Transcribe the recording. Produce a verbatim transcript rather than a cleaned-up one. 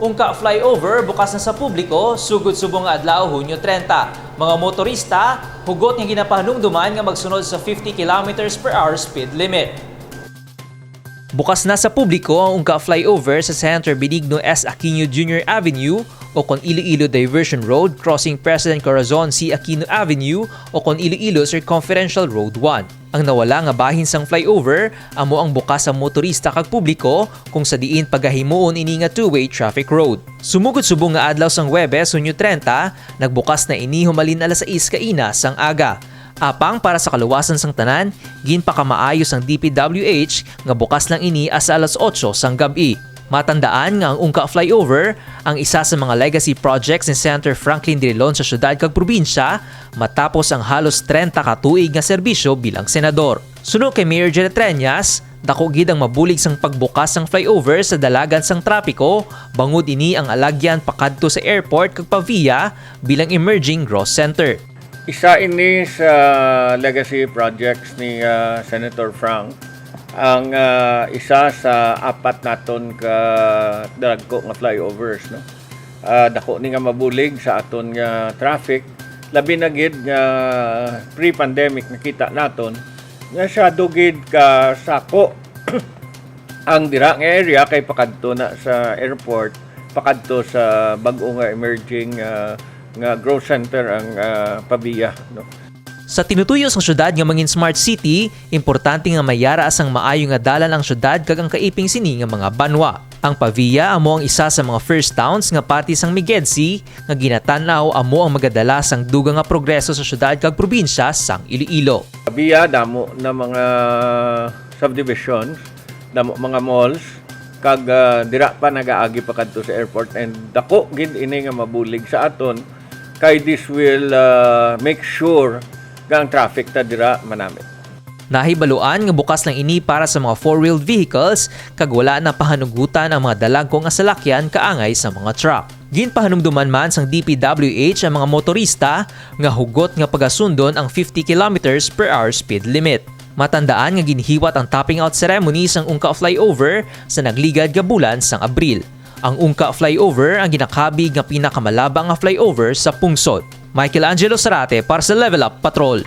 Ungka flyover bukas na sa publiko sugod subong nga adlaw, Hunyo treinta. Mga motorista, hugot nga ginapahanumduman nga magsunod sa fifty kilometers per hour speed limit. Bukas na sa publiko ang ungka flyover sa Senator Benigno S. Aquino Junior Avenue o kon Iloilo Diversion Road, crossing President Corazon C. Aquino Avenue o kon Iloilo Circumferential Road one. Ang nawala nga bahin sang flyover amo ang bukas sa motorista kag publiko, kung sa diin pagahimuon ini nga two-way traffic road. Sumugod subong nga adlaw sang Huwebes, Hunyo treinta, nagbukas na ini humalin alas sais kaina sang aga. Apang para sa kaluwasan sang tanan, ginpakamaayo sang D P W H nga bukas lang ini hasta alas otso sang gab-i. Matandaan nga ang ungka flyover ang isa sa mga legacy projects ni Senator Franklin Drilon sa siyudad kag probinsya, matapos ang halos treinta ka tuig nga serbisyo bilang senador. Suno kay Mayor Jerry Treñas, dako gid ang mabulig sang pagbukas sang flyover sa dalagan sang trapiko, bangod ini ang alagyan pakadto sa airport kag Pavia bilang emerging growth center. Isa ini sa legacy projects ni, ah, Senator Frank, ang, ah, isa sa apat naton ka dagko nga flyovers, no? Ah, dako ni nga mabulig sa aton nga traffic, labi na gid nga pre-pandemic nakita naton nga siya dugid ka sako ang dira nga area kay pakadto na sa airport, pakadto sa bag-o nga emerging, ah, nga growth center ang, ah, Pavia, no? Sa tinutuyo sang syudad nga mangin smart city, importante nga may yara sang maayo nga dalan ang syudad kag ang kaiping sini nga mga banwa. Ang Pavia amo ang isa sa mga first towns nga parte sang MIGEDSI nga ginatan-aw amo ang magadala sang dugang nga progreso sa syudad kag probinsya sang Iloilo. Pavia, damo na mga subdivisions, damo mga malls, kag, ah, dira pa nagaagi pa kadto sa airport, and dako gid ini nga mabulig sa aton, kay this will, ah, make sure nga ang traffic ta dira manami. Nahibaluan nga bukas lang ini para sa mga four-wheeled vehicles kag wala na pahanugutan ang mga dalagko nga salakyan kaangay sa mga truck. Ginpahanumduman man sang D P W H ang mga motorista nga hugot nga pagasundon ang fifty kilometers per hour speed limit. Matandaan nga ginhiwat ang topping out ceremony sang ungka flyover sa nagligad nga bulan sang Abril. Ang ungka flyover ang ginakabig nga pinakamalaba nga flyover sa pungsod. Michael Angelo Sarate para sa Level Up Patrol.